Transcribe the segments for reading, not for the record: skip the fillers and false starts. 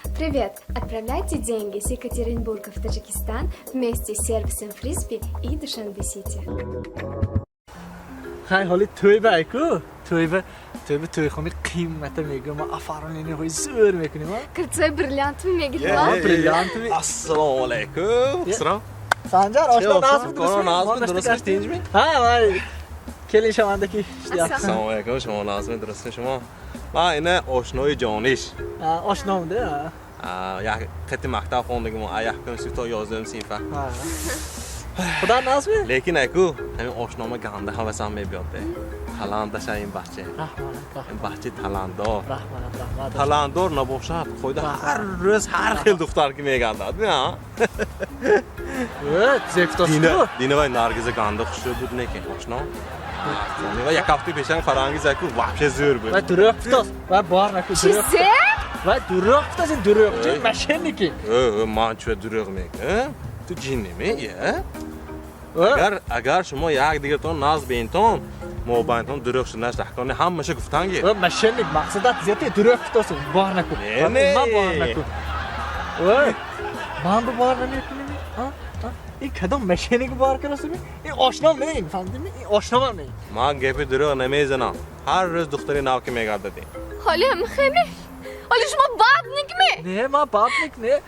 Привет! Отправляйте деньги с Екатеринбурга в Таджикистан вместе с сервисом Фрисби и Душанбе Сити. Хай, ҳоли тӯйба айку, тӯйба, тӯйба, тӯйхони қиммата мегӯям, ма оформление ҳои зӯр мекунем, а? Кольцо бриллиантовый мегирем. Бриллиантовый. Ассалому алайкум, Хусрав. Санҷар, ошно, назми? Коро назми, дурустми, тинҷми? Ҳа, вай келин шавандаки. Ассалому алайкум, шумо назми, дурустми шумо? Ман ина ошнои ҷониш. Ошномда? Як қити мактаб хондагимо, якум синф то 11-ум синфа. Худо, назми? Лекин айку, ҳамин ошнома ганда ҳавасам мебиёд, таланташа ин бача, ин бача талантдор. Раҳмат, раҳмат. Талантдор набошад, қоида ҳар рӯз ҳар хел духтар ки мегардад. Зефтоску. Дина вай Наргиза ганда хушрӯ буд, неки ошно ва як ҳафтаи пешам Фарангиз аку вообще зӯр буд. Вай дурӯғ гуфтост, вай бор наку. Чизе? Вай дурӯғ гуфтост, ин дурӯғчи, мошенники. Ман чӯ дурӯғ мегӯям? Ту ҷинними, я? Агар шумо якдигартон назд бентон, мобайнтон дурӯғ шуданаш раҳкони, ҳамаша гуфтанги. Мошенник, мақсадат зете дурӯғ гуфтост, бор наку. Не. Ман бор наку, ман бу бор намекунем. Ин кадом мошенник бор кардастми? Ин ошном не, ин фаҳмидими, ин ошномам не. Ман гапи дурӯғ намезанам, ҳар рӯз духтари нав ки мегардадем. Ҳоли хеми? Ҳоли шумо бабник ми? Не, ман бабник не.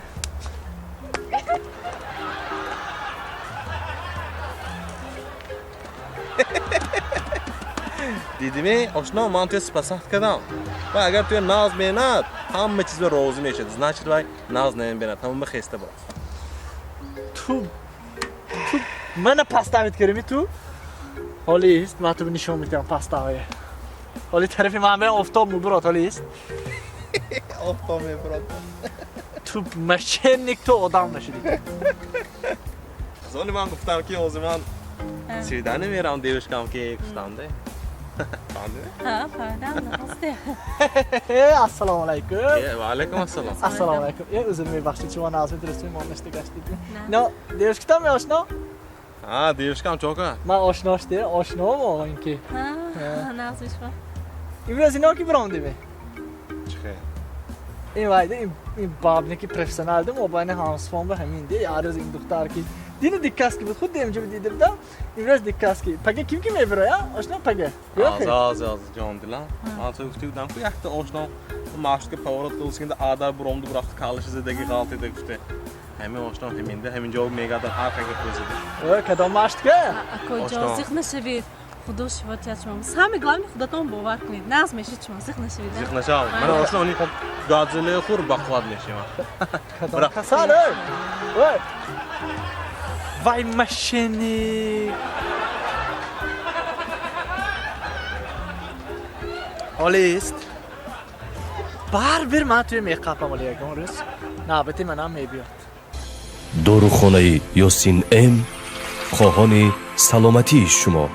Дидими, ошно, ман туя спасать кардам. Ва агар туя наз бенад, ҳама чизба розӣ мешад, значит, вай наз намебинад, ҳамама хеста бурад. Ту мана подставить кардими ту. Ҳолист, ман ту нишон медиҳам подстава. Ҳоли тарафи ман бе офтоб мебурад, ҳолист. Офтоб мебурад. Ту мошенник, ту одам нашудӣ. Зони ман гуфтам, ки ҳозир ман свидание мерам, девушка м ки гуфтам де. Ҳа, фаҳмидам, росте. Ассалому алайкум. Ва алайкум ассалом. Ассалому алайкум. Э, узр, мебахшед, шумо назми, дурустми? Мо ништа гаштид. Но девушка там ошно? Ҳа, девушка м чока. Ман ошнош де, ошномо ин ки. Ҳа, нағзи шумо. Имрӯз ино ки бирондиме? Чӣ хел? Ин вайда, ин бабники профессионал де, мобайни ҳамсифон ба ҳамин де, ҳар рӯз ин духтар ки дини диккас ки буд, худ демҷа дида будам, имрӯз диккас ки. Пага ким ки мебироя? Ошно, пага. Аз аз аз ҷон дилам. Ман ту гуфта будам, ку якта ошно маршрутка поворот қилсинда адар буромду бурафт, калиши задаги ғалтида гуфта. Ҳамин ошно ҳаминда, ҳамин ҷо мегардад, ҳар қага кӯзида. Э, кадом маршрутка? Акоҷон, зиқ нашавед. Худо шифо диҳад шумо. Самое главное, худатон бовар кунед. Нағз мешед шумо, зиқ нашавед. Зиқ нашав. Мана ошно, они гадзилаи хур бақувват мешавад. Кадом касал, эй? Ой! Вай мошенник! Ҳолист. Барбир ман туи меқапам, оли ягон рӯз. Навбати манам мебиёд. Дорухонаи Ёсин М хоҳони саломатии шумо.